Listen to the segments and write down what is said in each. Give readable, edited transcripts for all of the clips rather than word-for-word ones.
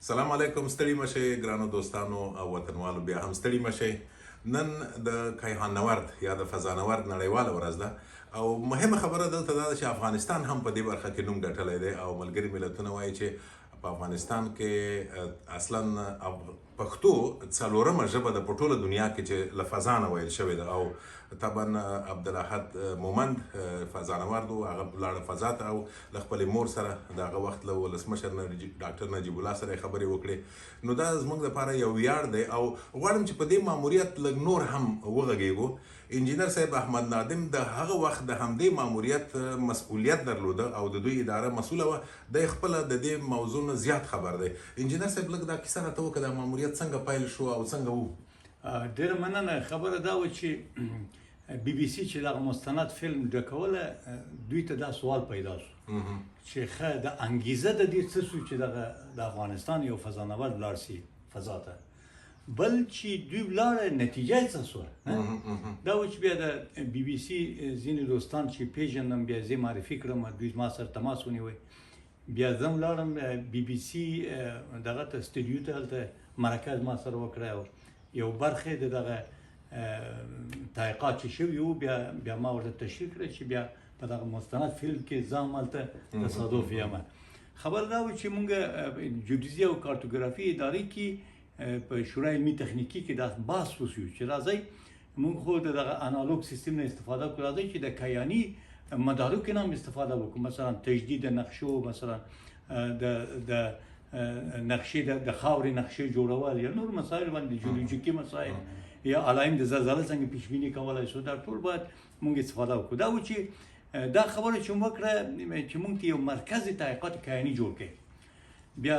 سلام علیکم، ستړي مشه ګرانو دوستانو او وطنوالو، بیا هم ستړي مشه. نن د کیهان نورد یا د فضانورد نړیواله ورځ ده او مهمه خبره دلته دا ده چې افغانستان هم په دې برخه کې نوم ګټلی دی او ملګري ملتونه وایي چې په افغانستان کې اصلا پښتو څلورمه ژبه ده په ټوله دنیا کې چې له فضا نه ویل شوې ده. او طبعا عبدالاحد مومند فضانورد و، هغه لاړه فضا ته او له خپلې مور سره د هغه وخت له ولسمشر ډاکټر نجیب الله سره یې خبرې وکړې. نو دا زموږ لپاره یو ویاړ دی او غواړم چې په دې ماموریت لږ نور هم وغږیږو. انجینر صاحب احمد نادم د هغه وخت د همدې ماموریت مسؤلیت درلوده او د دوی اداره مسؤله وه. دی خپله د دې موضوع نه زیات خبر دی. انجینر صاحب، لږ دا کیسه راته وکړه، دا ماموریت څنګه پیل شو او څنګه وو؟ ډېره مننه. خبره دا وه چې بي بي سي چې دغه مستند فلم ډکوله، دوی ته دا سوال پیدا شو چې ښه، د انګیزه د دې څه سو چې دغه د افغانستان یو فضانورد لاړ سي فضا ته؟ بل چې دوی ولاړه، نتیجه یې څه سوه؟ دا و چې بیا د بي بي سي ځینې دوستان چې پیژندم، بیا زه معرفي کړم، دوی زما سره تماس ونیوی. بیا زه هم لاړم بي بي سي دغه ته، استودیو ته. هلته مرکه زما سره وکړه او یو برخه د دغه تحقیقات چې شوي وو، بیا ما ورته تشریح کړه چې بیا په دغه مستند فلم کې زه هم هلته تصادف یم. خبر دا و چې مونږ جیودیزي او کارتوګرافي ادارې کې په شورای علمي تخنیکي کې دا بحث وشو چې راځئ، مونږ خو د دغه انالوګ سیستم نه استفاده کړو، راځئ چې د کیاني مدارک نه هم استفاده وکړو. مثلا تجدید نقشو، مثلا د نقشې، د خاورې نقشې جوړول یا نور مسایل باندې، جیولوژیکي مسایل یا علایم د زلزله څنګه پیش بیني کولای شو، دا ټول باید مونږ استفاده وکړو. دا و چې دا خبره چې موږ وکړه چې مونږ ته یو مرکز تحقیقات کیاني جوړ کړي. بیا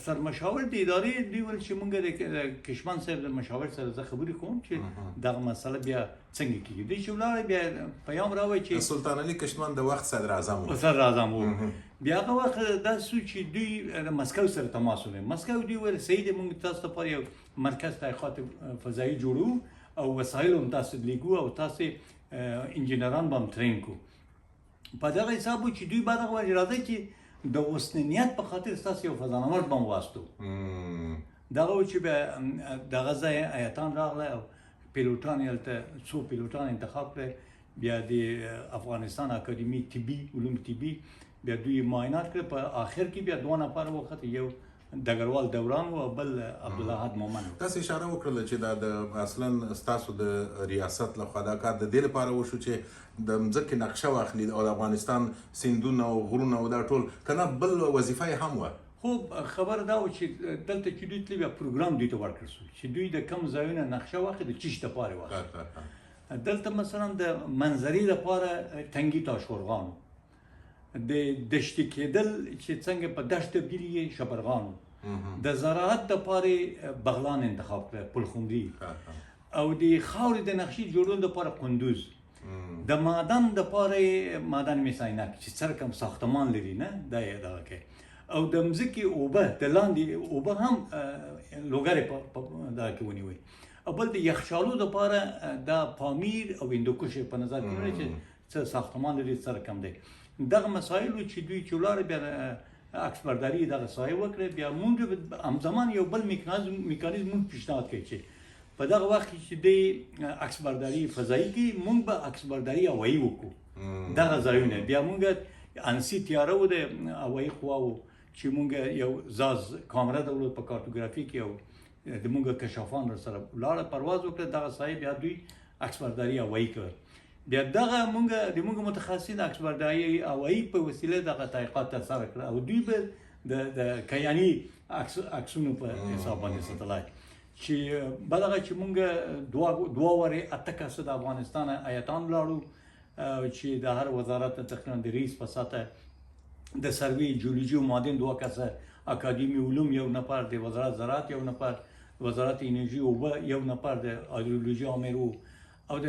سرمشاور د ادارې دوی ویل چې مونږ د کشمن صاحب د مشاور سره زه خبرې کوم چې دغه مسله بیا څنګه کیږي. دوی چې ولاړ، بیا پیام راوړ چې سلطان علي کشمن د وخت صدر اعظم و. صدر اعظم و. بیا هغه وخت دا سو چې دوی د مسکو سره تماس ونیو. مسکو دوی ویل صحیح دی، مونږ تاسو لپاره یو مرکز تحقیقات فضایي جوړو او وسایل هم تاسو لیږو او تاسو انجینران به هم train کو. په دغه حساب و چې دوی بعد هغه ویل راځئ چې د حسن نیت په خاطر ستاسو یو فضانورد به هم واستو. دغه و چې بیا دغه ځای ایتان راغله او پیلوټان یې هلته څو پیلوټان انتخاب کړل. بیا د افغانستان اکادمي طبي علوم طبي بیا دوی معاینات کړل. په آخر کې بیا دوه نفر وخت، یو ډګروال دوران و او بل عبدالاحد مومند و. تاسو اشاره وکړله چې دا د اصلا ستاسو د ریاست لخوا دا کار د دې لپاره وشو چې د مځکې نقشه واخلي او د افغانستان سیندونه او غرونه او دا ټول، که نه بل وظیفه یې هم وه؟ خو خبره دا و چې دلته چې دوی تللي، بیا پروګرام دوی ته ورکړل شو چې دوی د کم ځایونه نقشه واخلي، د چیش دپاره واخلي. دلته مثلا د منظرې لپاره تنګي تاشقرغان و، د دشتي کېدل چې څنګه په دشت تبدیلیږي شبرغان و، د زراعت دپاره بغلان انتخاب کړ، پلخمري، او د خاورې د نقشې جوړولو دپاره قندوز، د معدن دپاره معدن مس عینک چې څه رقم ساختمان لري نه دا یې دغه کوي، او د مځکې اوبه، د لاندې اوبه هم لوګر یې په دغه کې ونیوي، او بل د یخچالو دپاره دا پامیر او هندوکش یې په نظر کې ونیوي چې څه ساختمان لري، څه رقم دی. دغه مسایل و چې دوی چې ولاړ، بیا عکس برداری دغه ساحې وکړه. بیا مونږ همزمان یو بل میکانیزم مونږ پیشنهاد کړ چې په دغه وخت کې چې دی عکس برداری فضایي کوي، مونږ به عکس برداری هوایي وکړو دغه ځایونه. بیا مونږ انسي تیاره و د هوایي قواو چې مونږ یو زاز کامره درلود په کارتوګرافي کې او د مونږ کشافان ورسره ولاړه، پرواز وکړه دغه ساحې. بیا دوی عکس برداری هوایي کړه. بیا دغه مونږ د مونږ متخصصین عکس برداری هوایي په وسیله دغه تحقیقات ترسره کړه او دوی به د کیاني عکسونو په حساب باندې ستلای چې بلغه چې مونږ دوه ورې اته کسه د افغانستان ایتان لاړو چې د هر وزارت تقریبا د رئیس په سطح، د سروې جیولوژي او معادن دوه کسه، اکادمي علوم یو نفر، د وزارت زراعت یو نفر، وزارت انرژي اوبه یو نفر، د هایدرولوژي آمر و او د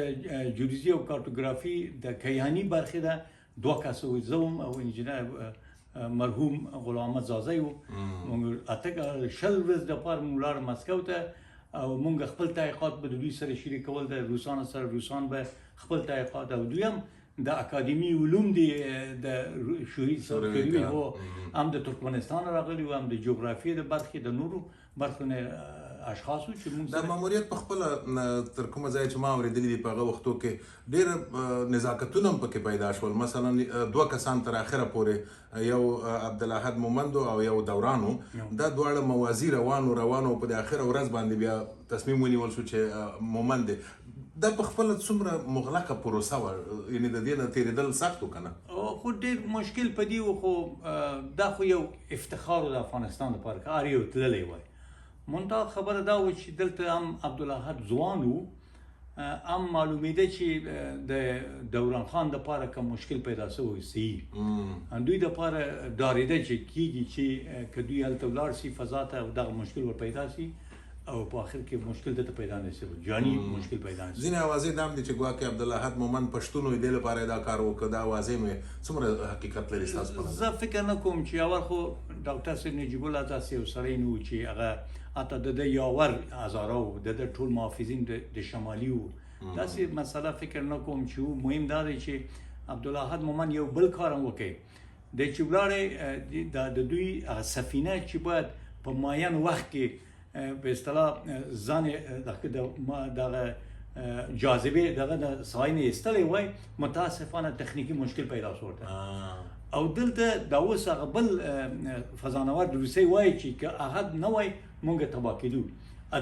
جیودیزي او کارتوګرافي د کیهاني برخې ده دوه کسه وو، زه وم او انجینر مرحوم غلام احمد ځاځی و. موږ اته 20 ورځې دپاره موږ لاړ مسکو ته او موږ خپل تحقیقات به د دوی سره شریکول، د روسانو سره، روسان به خپل تحقیقات او دوی هم د اکادمی علوم دی د شوروي شوروي وو، هم د ترکمنستان راغلي وو، هم د جغرافیې د برخې د نورو برخو نه اشخاص وو چې موږ دا ماموریت په خپله تر کومه ځایه چې ما اورېدلي دي په هغه وختو کې ډېر نزاکتونه هم پکې پیدا شول. مثلا دوه کسان تر اخره پورې، یو عبدالاحد مومند او یو دوران و، دا دواړه موازي روان وو روان وو، په دې اخره ورځ باندې بیا تصمیم ونیول شو چې مومند دی. دا په خپله څومره مغلقه پروسه وه، یعنې د دې نه تېرېدل سخت و که نه؟ خو ډېر مشکل په دې و، خو دا خو یو افتخار و د افغانستان لپاره که هر یو تللی وای. منتها خبره دا و چې دلته هم عبدالاحد ځوان و، هم معلومېده چې د دوران خان دپاره کوم مشکل پیدا سوی صحیح دوی دپاره ډارېده چې کېږي چې که دوی هلته ولاړ سي فضا ته او دغه مشکل ور پیدا سي او په اخر کې مشکل دته پیدا نه سي، جاني مشکل پیدا نه سي. ځینې اوازې دا هم دي چې ګواکې عبدالاحد مومند پښتون وي، دې لپاره یې دا کار وکړ. دا اوازې مې څومره حقیقت لري ستاسو په نظر؟ زه فکر نه کوم چې اول خو ډاکټر صاحب نجیب الله داسې یو سړی نه و چې هغه حتی د ده یاور هزاره و، د ده ټول محافظین د شمالي وو، داسې مسله فکر نه کوم چې و. مهم دا دی چې عبدالاحد مومند یو بل کار هم وکړي، دی چې ولاړی د دوی هغه سفینه چې باید په معین وخت کې په اصطلاح ځان دغه جاذبې دغه د ساحې نه ایستلی وای، متاسفانه تخنیکي مشکل پیدا شو ورته. او دلته دا اوس هغه بل فضانورد روسۍ وایي چې که احد نه وای مونږ تباه کېدو.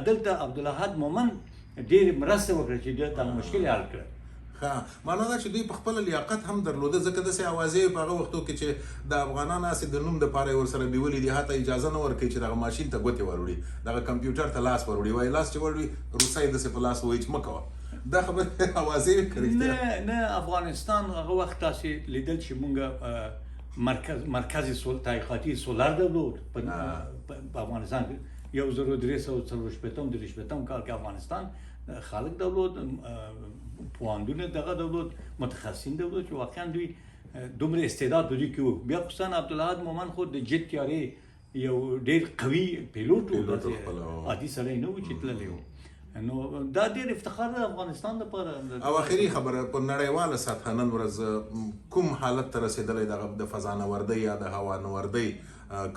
دلته عبدالاحد مومند ډېر مرسته وکړه چې دغه مشکل یې حل کړ. ښه، معنا دا چې دوی په خپله لیاقت هم درلوده، ځکه داسې اوازې په هغه وختو کې چې د افغانانو هسې د نوم دپاره یې ورسره بیولي دي، حتی اجازه نه ورکوي چې دغه ماشین ته ګوتې وروړي، دغه کمپیوټر ته لاس وروړي، وایي لاس چې وروړي روسۍ داسې په لاس وایي چې مه کوه. دا خبرې اوازې وې که رښتیا؟ نه نه، افغانستان هغه وخت تاسې لیدل چې مونږ مرکز تحقیقاتي سولر درلود په افغانستان کې. 1364 63 کال کې افغانستان خلک درلود، پوهندونه دغه درلود، متخصصین درلود چې واقعا دوی دومره استعداد په دوی کې و. بیا خصوصا عبدالاحد مومند خو د جت طیارې یو ډېر قوي پیلوټ و، داسې عادي سړی نه و چې تللی و. نو دا ډېر افتخار دی افغانستان لپاره. او اخري خبره، په نړیواله سطحه نن ورځ کوم حالت ته رسېدلی دغه د فضانوردۍ یا د هوانوردۍ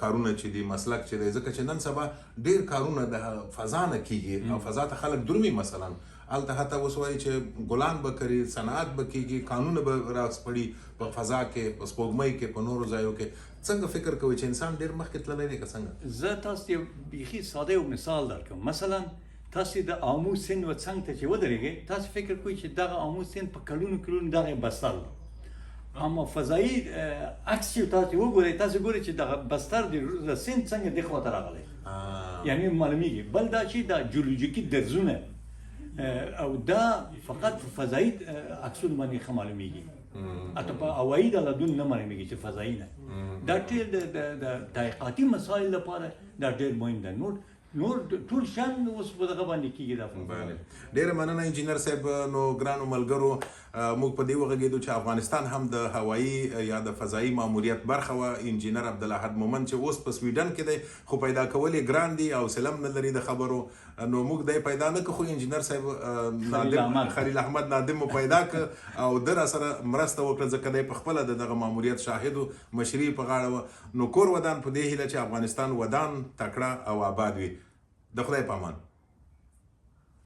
کارونه چې دي، مسلک چې دی، ځکه چې نن سبا ډېر کارونه د فضا نه کېږي او فضا ته خلک درومي. مثلا هلته حتی اوس وایي چې ګلان به کري، صنعت به کېږي، کانونه به راسپړي په فضا کې، په سپوږمۍ کې، په نورو ځایو کې. څنګه فکر کوئ چې انسان ډېر مخکې تللی دی که څنګه؟ زه تاسو ته یو بیخي ساده یو مثال درکړم. مثلا تاسو د آمو سیند و څنګ ته چې ودرېږئ، تاسو فکر کوئ چې دغه آمو سیند په کلونو کلونو دغه بستر دی، اما فضایي عکس چې تاسو وګورئ، تاسو ګورئ چې دغه بستر د سیند څنګه دې خواته راغلی، یعنی معلومیږي. بل دا چې دا جیولوژیکي درزونه او دا فقط فضایي عکسونو باندې ښه معلومیږي، حتی په هوایي ډله دون نه معلومیږي چې فضایي نه. دا ټول د تحقیقاتي مسایل لپاره دا ډېر مهم دی. نور ټول شیان اوس په دغه باندې کېږي دا فضا. بله. ډېره مننه انجینر صاحب. نو ګرانو ملګرو، موږ په دې وغږېدو چې افغانستان هم د هوایي یا د فضایي ماموریت برخه وه. انجینر عبدالاحد مومند چې اوس په سویډن کې دی، خو پیدا کول یې ګران دي او حوصله هم نه لري د خبرو، نو موږ دی پیدا نه کړ، خو انجینر صاحب خلیل احمد نادم مو پیدا کړ او ده را سره مرسته وکړه، ځکه دی په خپله د دغه ماموریت شاهد و، مشري یې په غاړه وه. نو کور ودان، په دې هیله چې افغانستان ودان، تکړه او آباد وي. د خدای په امان.